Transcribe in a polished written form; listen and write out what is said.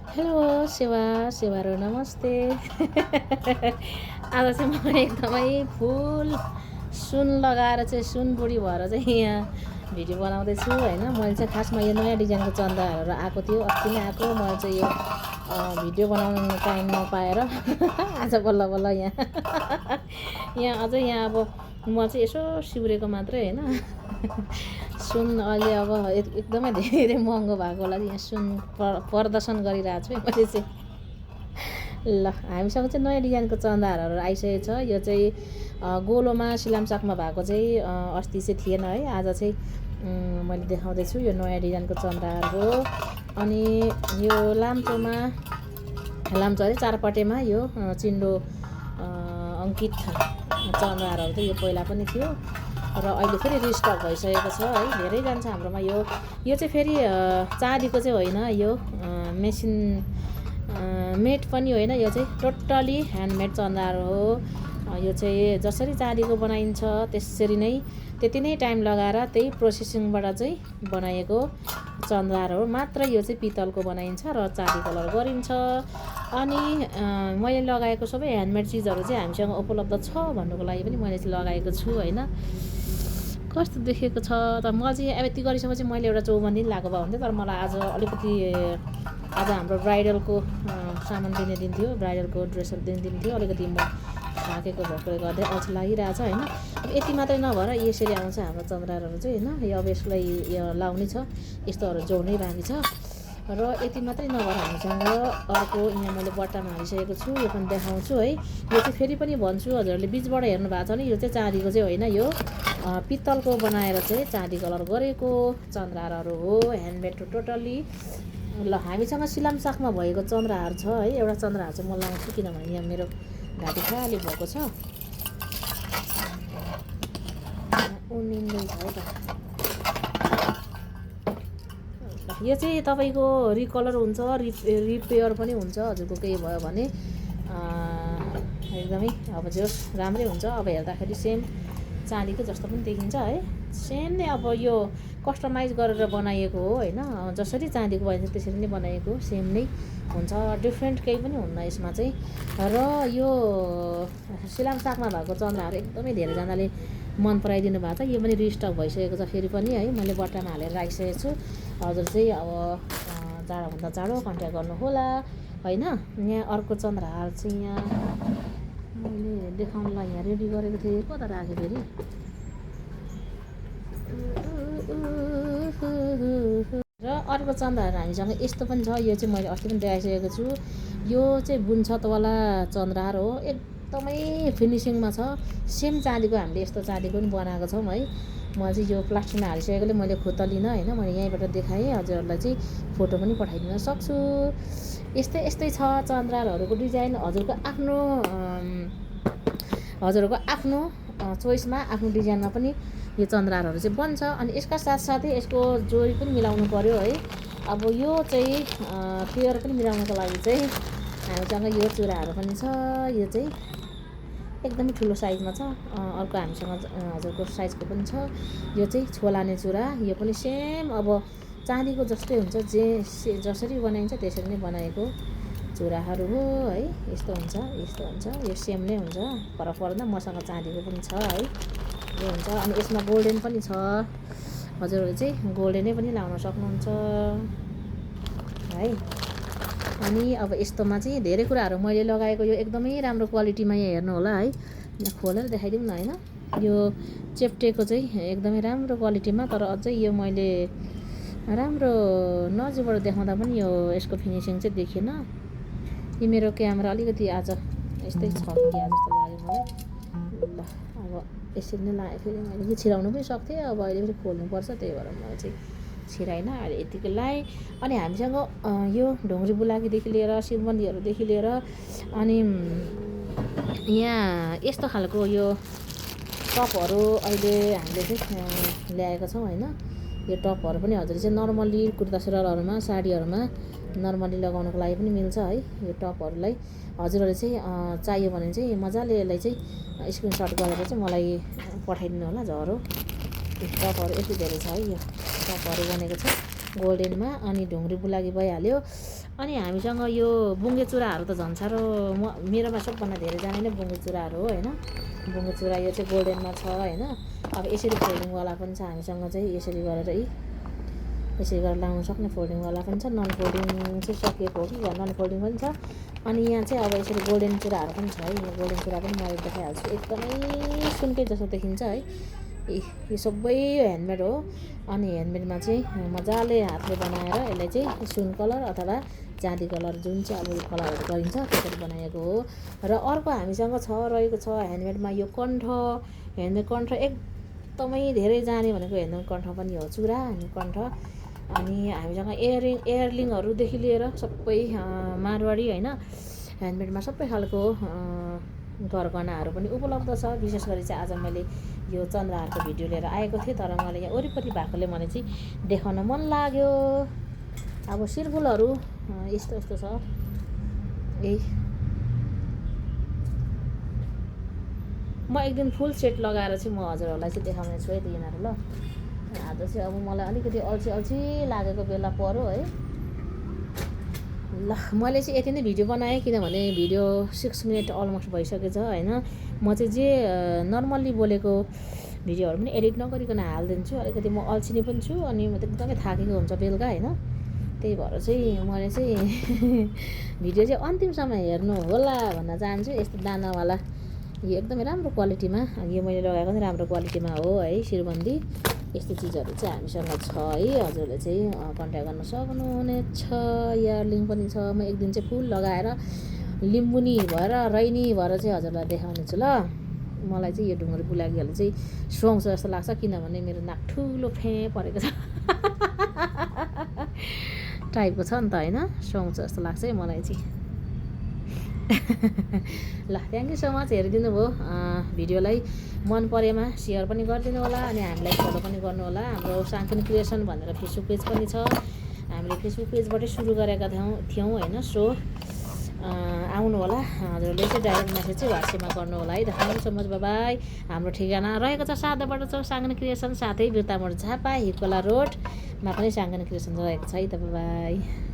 Hello सेवारो नमस्ते। आज चाहिँ म एकदमै फुल सुन लगाएर चाहिँ सुन बुढी भएर चाहिँ यहाँ भिडियो बनाउँदैछु होइन। मैले चाहिँ खासमा यो नयाँ डिजाइनको चन्दाहरू आएको थियो, अस्ति नै आएको। मैले चाहिँ यो भिडियो बनाउनु टाइम नपाएर आज बल्ल बल्ल यहाँ अझै यहाँ अब म चाहिँ यसो सिउरेको मात्रै होइन। सुन अहिले अब एकदमै धेरै महँगो भएकोलाई यहाँ सुन प्रदर्शन गरिरहेको छु मैले चाहिँ। ल हामीसँग चाहिँ नयाँ डिजाइनको चन्दाहरू आइसकेको छ। यो चाहिँ गोलोमा सिलामसाकमा भएको चाहिँ अस्ति चाहिँ थिएन है। आज चाहिँ मैले देखाउँदैछु यो नयाँ डिजाइनको चन्दाहरू। अनि यो लाम्चोमा अरे चारपटेमा यो चिन्डो अङ्कित चन्दाहरू चाहिँ यो पहिला पनि थियो र अहिले फेरि रिस्टक भइसकेको छ है। धेरै जान्छ हाम्रोमा। यो चाहिँ फेरि चाँदीको चाहिँ होइन, यो मेसिन मेड पनि होइन, यो चाहिँ टोटली ह्यान्डमेड चन्दाहरू हो। यो चाहिँ जसरी चाँदीको बनाइन्छ त्यसरी नै त्यति नै टाइम लगाएर त्यही प्रोसेसिङबाट चाहिँ बनाएको चन्दाहरू हो। मात्र यो चाहिँ पितलको बनाइन्छ र चाँदी कलर गरिन्छ। अनि मैले लगाएको सबै ह्यान्डमेड चिजहरू चाहिँ हामीसँग उपलब्ध छ भन्नुको लागि पनि मैले चाहिँ लगाएको छु होइन। कस्तो देखेको छ त। म चाहिँ अब यति गरिसकेपछि मैले एउटा चौबन्दी लगाएको भए हुन्थ्यो, तर मलाई आज अलिकति आज हाम्रो ब्राइडलको सामान दिने दिन थियो, ब्राइडलको ड्रेसहरू दिने दिन थियो। अलिकति म थाकेको भएकोले गर्दै अल्छी लागिरहेछ होइन। अब यति मात्रै नभएर यसरी आउँछ हाम्रो चन्द्राहरू चाहिँ होइन। यो अब यसलाई यो लाउने छ, यस्तोहरू जोड्नै बाँकी छ। र यति मात्रै नभएर हामीसँग अर्को यहाँ मैले बट्टामा हालिसकेको छु, यो पनि देखाउँछु है। यो चाहिँ फेरि पनि भन्छु, हजुरहरूले बिचबाट हेर्नु भएको छ भने यो चाहिँ चाँदीको चाहिँ होइन, यो पित्तलको बनाएर चाहिँ चाँदी कलर गरेको चन्द्राहरू हो, ह्यान्डमेड टोटली। ल हामीसँग सिलामसाकमा भएको चन्द्राहरू छ है। एउटा चन्द्राहरू चाहिँ म लाउँछु किनभने यहाँ मेरो घाँटी खाली भएको छ, उनिँदैछ है त। यो चाहिँ तपाईँको रिकलर हुन्छ, रिपेयर पनि हुन्छ। हजुरको केही भयो भने एकदमै अब जस राम्रै हुन्छ। अब हेर्दाखेरि सेम चाँदीको जस्तो पनि देखिन्छ है। सेम नै अब यो कस्टमाइज गरेर बनाइएको हो होइन। जसरी चाँदीको बनाइन्छ त्यसरी नै बनाइएको सेम नै हुन्छ, डिफ्रेन्ट केही पनि हुन्न यसमा चाहिँ। र यो सिलामसाकमा भएको चन्द्राहरू एकदमै धेरैजनाले मन पराइदिनु भएको छ। यो पनि रिस्टक भइसकेको छ फेरि पनि है। मैले बट्टामा हालेर राखिसकेको छु। हजुर चाहिँ अब चाँडोभन्दा चाँडो कन्ट्याक्ट गर्नुहोला होइन। यहाँ अर्को चन्द्राहरू चाहिँ यहाँ मैले देखाउनलाई यहाँ रेडी गरेको थिएँ, कता राखेँ फेरि। र अर्को चन्दाहरू हामीसँग यस्तो पनि छ। यो चाहिँ मैले अस्ति पनि देखाइसकेको छु। यो चाहिँ बुन्छतवाला चन्द्राहरू हो, एकदमै फिनिसिङमा छ। सेम चाँदीको हामीले यस्तो चाँदीको पनि बनाएको छौँ है। म चाहिँ यो प्लास्टिकमा हालिसकेकोले मैले खुत्ता लिनँ होइन। मैले यहीँबाट देखाएँ, हजुरहरूलाई चाहिँ फोटो पनि पठाइदिन सक्छु। यस्तै छ चन्द्राहरूको डिजाइन। हजुरहरूको आफ्नो चोइसमा आफ्नो डिजाइनमा पनि यो चन्द्राहरू चाहिँ बन्छ। अनि यसका साथसाथै यसको जोडी पनि मिलाउनु पर्यो है। अब यो चाहिँ पेयर पनि मिलाउनुको लागि चाहिँ हामीसँग यो चुराहरू पनि छ। यो चाहिँ एकदमै ठुलो साइजमा छ। अर्को हामीसँग हजुरको साइजको पनि छ। यो चाहिँ छोलाने चुरा, यो पनि सेम अब चाँदीको जस्तै हुन्छ, जसरी बनाइन्छ त्यसरी नै बनाएको चुराहरू हो है। यस्तो हुन्छ यो सेम नै हुन्छ, फरक पर्दैन। मसँग चाँदीको पनि छ है, यो हुन्छ। अनि यसमा गोल्डन पनि छ, हजुरहरूले चाहिँ गोल्डनै पनि लाउन सक्नुहुन्छ है। अनि अब यस्तोमा चाहिँ धेरै कुराहरू मैले लगाएको, यो एकदमै राम्रो क्वालिटीमा यहाँ हेर्नु होला है। यहाँ खोलेर देखाइदिउँ न होइन। यो चेप्टेको चाहिँ एकदमै राम्रो क्वालिटीमा, तर अझै यो मैले राम्रो नजिकबाट देखाउँदा पनि यो यसको फिनिसिङ चाहिँ देखिएन। यो मेरो क्यामेरा अलिकति आज यस्तै छ कि जस्तो लाग्यो मलाई। ल अब यसरी नै लाग्यो। फेरि मैले यो छिराउनु पनि सक्थेँ, अब अहिले फेरि खोल्नुपर्छ, त्यही भएर मैले चाहिँ छिराइनँ अहिले यतिकै लाएँ। अनि हामीसँग यो ढुङ्ग्री बुलाकीदेखि लिएर शिरबन्दीहरूदेखि लिएर अनि यहाँ यस्तो खालको यो टपहरू अहिले हामीले चाहिँ ल्याएका छौँ होइन। यो टपहरू पनि हजुरले चाहिँ नर्मल्ली कुर्ता सुरुवालहरूमा साडीहरूमा नर्मल्ली लगाउनुको लागि पनि मिल्छ है। यो टपहरूलाई हजुरहरूले चाहिँ चाहियो भने चाहिँ मजाले यसलाई चाहिँ स्क्रिनसट गरेर चाहिँ मलाई पठाइदिनु होला। झरो टपहरू यति धेरै छ है, यो टपहरू बनेको छ। गोल्डेनमा। अनि ढुङ्ग्री बुलाकी भइहाल्यो। अनि हामीसँग यो बुङ्गे चुराहरू त झन् साह्रो मेरोमा सबभन्दा धेरैजनाले बुङ्गे चुराहरू हो होइन। बुङ्गे चुरा यो चाहिँ गोल्डेनमा छ होइन। अब यसरी फोल्डिङवाला पनि छ हामीसँग चाहिँ, यसरी गरेर यसरी गरेर लाउनु सक्ने फोल्डिङवाला पनि छ। नन फोल्डिङ चाहिँ सकिएको हो कि नन फोल्डिङ पनि छ। अनि यहाँ चाहिँ अब यसरी गोल्डेन चुराहरू पनि छ है। यो गोल्डेन चुरा पनि मैले देखाइहाल्छु, एकदमै सुनकै जस्तो देखिन्छ है। यो सबै ह्यान्डमेड हो। अनि ह्यान्डमेडमा चाहिँ मजाले हातले बनाएर यसलाई चाहिँ सुन कलर अथवा चाँदी कलर जुन चाहिँ अब कलरहरू गरिन्छ त्यसरी बनाएको हो। र अर्को हामीसँग रहेको छ ह्यान्डमेडमा यो कण्ठ। ह्यान्डमेड कण्ठ एकदमै धेरै जाने भनेको ह्यान्डमेड कण्ठ पनि हो, चुरा अनि कण्ठ। अनि हामीसँग एयरलिङहरूदेखि लिएर सबै मारवाडी होइन ह्यान्डमेडमा सबै खालको गरगहनाहरू पनि उपलब्ध छ। विशेष गरी चाहिँ आज मैले यो चन्द्रहारको भिडियो लिएर आएको थिएँ, तर मलाई यहाँ वरिपरि भएकोले मलाई चाहिँ देखाउन मन लाग्यो। अब सिरफुलहरू यस्तो यस्तो छ। म एक दिन फुल सेट लगाएर चाहिँ म हजुरहरूलाई चाहिँ देखाउने छु है त यिनीहरू। ल आज चाहिँ अब मलाई अलिकति अल्छी लागेको बेला पर्यो है। ल मैले चाहिँ यति नै भिडियो बनाएँ, किनभने भिडियो 6 मिनट अलमोस्ट भइसकेछ होइन। म चाहिँ जे नर्मल्ली बोलेको भिडियोहरू पनि एडिट नगरिकन हालिदिन्छु। अलिकति म अल्छिनी पनि छु अनि म त एकदमै थाकेको हुन्छ बेलुका होइन। त्यही भएर चाहिँ मैले चाहिँ भिडियो चाहिँ अन्तिमसम्म हेर्नु होला भन्न चाहन्छु। यस्तो दानावाला यो एकदमै राम्रो क्वालिटीमा, यो मैले लगाएको पनि राम्रो क्वालिटीमा हो है शिरबन्दी। यस्तो चिजहरू चाहिँ हामीसँग छ है, हजुरले चाहिँ कन्ट्याक्ट गर्न सक्नुहुनेछ। इयरलिङ पनि छ। म एक दिन चाहिँ फुल लगाएर लिम्बुनी भएर रैनी भएर चाहिँ हजुरलाई देखाउने छु। ल मलाई चाहिँ यो ढुङ्ग्री बुलाकीहरूले चाहिँ सुहाउँछ जस्तो लाग्छ, किनभने मेरो नाक ठुलो फे परेको छ टाइपको छ नि त होइन। सुहाउँछ जस्तो लाग्छ है मलाई चाहिँ। ल थ्याङ्क यू सो मच हेरिदिनु भयो भिडियोलाई। मन परेमा सेयर पनि गरिदिनु होला अनि हामीलाई फलो पनि गर्नु होला। हाम्रो साङ्किन क्रिएसन भनेर फेसबुक पेज पनि छ। हामीले फेसबुक पेजबाटै सुरु गरेका थियौँ होइन। सो आउनु होला, हजुरले चाहिँ डाइरेक्ट मेसेज चाहिँ वाट्सएपमा गर्नु होला है। Thank you so much, by by. हाम्रो ठेगाना रहेको छ सादाबाट छ साङ्किन क्रिएसन, साथै बिर्तामोड झापा हिर्कोला रोडमा पनि साङ्किन क्रिएसन रहेको छ है त। By by.